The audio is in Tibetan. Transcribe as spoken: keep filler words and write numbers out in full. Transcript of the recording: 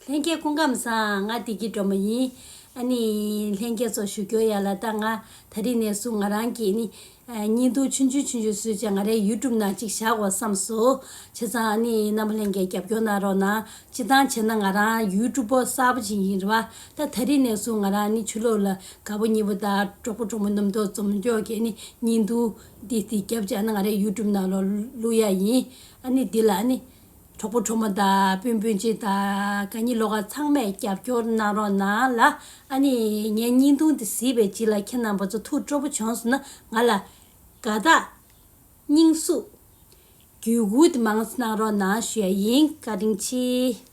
ལྷན་རྒྱས་སྐུ་ཁམས་བཟང་། ང་བདེ་སྐྱིད་སྒྲོལ་མ་ཡིན། ཨ་ནི་ལྷན་རྒྱས་ཚོ་ཞུ་སྐྱོར་ཡ་ལ། ད་ང་ད་རིང་ནས་བཟུང་ང་རང་གིས་ནི་ཨ་བརྙན་ཐུང་ཆུང་ཆུང་ཆུང་ཆུང་བཟོས་བྱས་ང་རའི་ཡུ་ཊུབ་ནང་གཅིག་བཞག་དགོས་བསམ་སོང་། བྱས་ཙང་ཨ་ནི་རྣམ་པ་ལྷན་རྒྱས་རྒྱབ་སྐྱོར་གནང་རོགས་གནང་། སྤྱིར་བཏང་བྱས་ན་ང་རང་ཡུ་ཊུབ་པར་གསར་པ་ཅིག་ཡིན་རེད་བ། ད་ད་རིང་ནས་བཟུང་ང་རང་ནི་ཕྱི་ལོགས་ལ་དགའ་པོ་ཉེ་པོ་དང་གྲོགས་པོ་གྲོགས་མོ་རྣམས་ཐོག་འཛོམས་འཇོག་གིས་ནི་བརྙན་ཐུང་འདི་འདི་རྒྱབ་བྱས་ན་ང་རའི་ཡུ་ཊུབ་ནང་ལ་བླུག་ཡ་ཡིན། ཨ་ནི་འདི་ལ་ཨ་ནི་གྲོགས་པོ་གྲོགས་མོ་དང་སྤུན་སྤུན་མཆེད་དང་དགའ་ཉེ་ལོགས་ཀ་ཚང་མས་རྒྱབ་སྐྱོར་གནང་རོགས་གནང་ལ། ཨ་ནི་ངའི་བརྙན་ཐུང་འདི་གཟིགས་པའི་རྗེས་ལ་ཁྱེད་རྣམ་པ་ཚོ་ཐུགས་སྤྲོ་པོ་བྱུང་སོང་ན་ང་ལ་དགའ་རྟགས། སྙིང་སུ། བརྒྱུད་སྐུར་དེ་མང་ཙམ་གནང་རོགས་གནང་ཞུ་ཡ་ཡིན། བཀའ་དྲིན་ཆེ།